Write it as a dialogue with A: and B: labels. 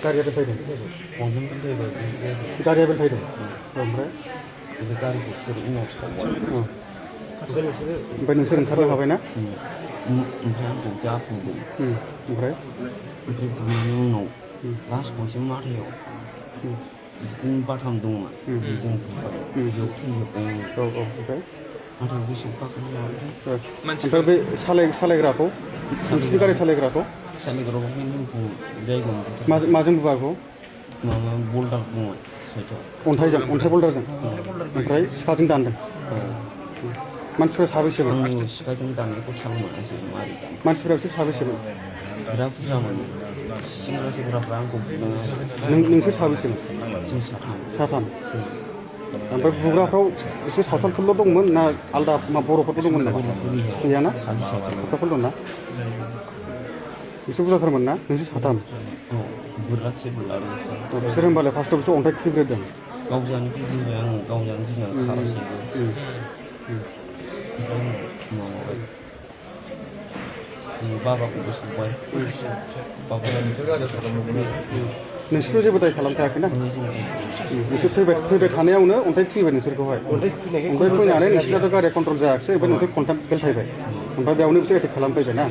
A: गारिया बेलथायदों
B: गंजों बेलथायबाय
A: गारिया बेलथायदों ओमफ्राय
B: बे गारिखौ बिसोर उनाव सावबाय
A: ओमफ्राय नोंसोर ओंखारनो हाबाय ना
B: ओमफ्राय आंखौ जाफुंदों
A: ओमफ्राय
B: बुनायनि उनाव लास्ट खनसे माथायाव बिदिनो बाथाम दंमोन बेजों बुबाय बेयाव थैजोब्बाय
A: औ ओमफ्राय
B: नाथाय गोसोआव गाखोनो हाबाय
A: ओमफ्राय बे सालायग्राखौ नोंसिनि गारि सालायग्राखौ
B: सालायग्राखौ जायगायाव
A: माजों बुवाखौ
B: माबा बल्दार दंमोन साइडआव
A: अन्थाइ बल्दारजों ओमफ्राय सिखाजों दानदों मानसिफ्रा साबैसेमोन
B: आंनि सिखाजों दाननायखौ थाल मोनासै मारै दान
A: मानसिफ्रा बिसोर साबैसेमोन
B: बिराद बुरजामोन सेंग्राफ्रा आंखौ बुदों
A: नोंसोर साबैसेमोन
B: जों
A: साथाम ओमफ्राय बुग्राफ्राव एसे सावथालफोरल' दंमोन ना आलदा बर'फोरबो दंमोन नामा गैयाना सावथालफोर दं ना एसे बुरजाथारमोन ना नोंसोर साथाम बिसोर होनबालाय फार्स्टआव बिसोर अन्थाइ खुबैग्रोदों
B: गावजानो गिदिंबाय आं गावजानो गिनानै खारासैबो माबाबाय बाबाखौबो सोंबाय
A: नोंसोरथ' जेबो दाय खालामखायाखैना नोंसोर फैबाय थानायावनो अन्थाइ खुबैबाय नोंसोरखौहाय अन्थाइ खुबैनानै नोंसोरनाथ' गारिया कन्ट्रल जायाखिसै ओमफ्राय नोंसोर खन्थाम बेलथायबाय ओमफ्राय बेयावनो बिसोर एटेक खालामफैबाय ना